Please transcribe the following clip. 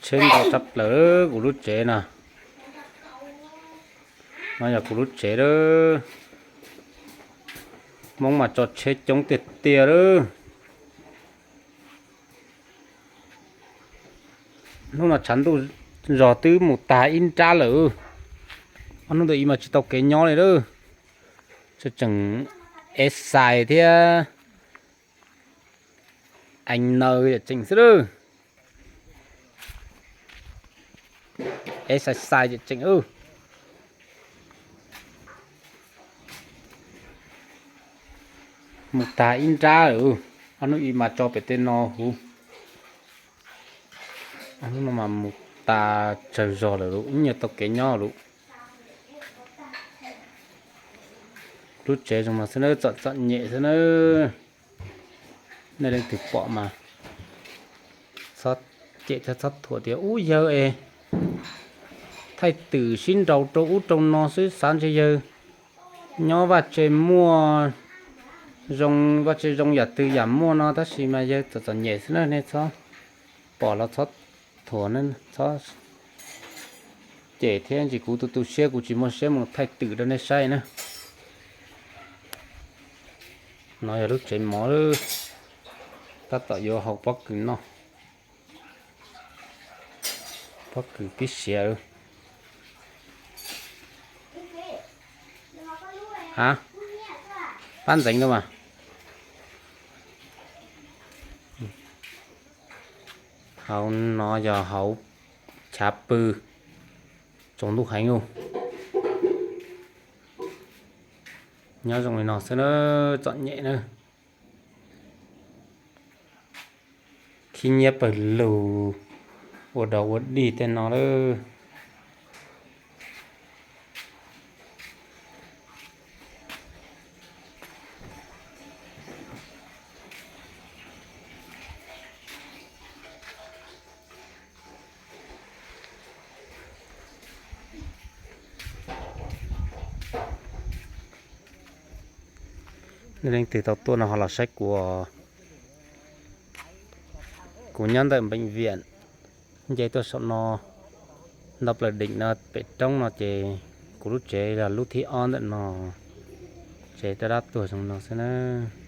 Tsheb ntau tshaj plaws kuv lub tsev na. No yog kuv lub tsev lawm. Hmoob mas tso tsheb coob tiag tiag lawm. Hnub no tshav ntuj zog twb mus tag ib nrab lawm. Ob hnub ntawd ib mas tsis tau kev nyob li lawm. Tseem ev xais thiab ev naws yam tseem xwb lawm. Ev xais xais yam tseem. Mus tag ib nrab lawm. Ob hnub ib mas tso pem tej no huv. Ob hnub no mas mus tas tsawg zog lawm lauj, ib nyuag tau kev nyob lauj. Lub tsev zoo no xwb nawb, txom txom nyem xwb nawb. Nej leej twg pom mas txhob cem thiab txhob thuam tias ub yawg es thaij twm sib nraus rau ub rau no xwb, xav ntshe yawg nyob vaj tse muaj zoo, vaj tse zoo yam twg yam muaj no, tab sis mas yawg txom txom nyem xwb na. Nej txhob pom los txhob thuam, txhob cem thiab ntsis. Kuv tu tu siab, kuv tsis muaj siab mus thaij twm rau nej saib na. No yog lub tsev mov, tab tom yuav hau pob kws noj. Pob kws pib siav. A, pab ntxeev na mas. Hauv no yog hauv chav pw, tsaus ntuj heev ub. Nyob zoo li no xwb na, txom nyem na. Khib nyiab pawg lug, ua dog ua dig tej no lawm. Nej leej twg tau tuaj no ho los saib kuv. Kuv nyob ntawm npeej viam, nce tuaj saum no, nto plaws deem no pem roob no ces kuv lub tsev yog lub thib ob ntawm no. Tsev rab dab tuag zoo no xwb nawb.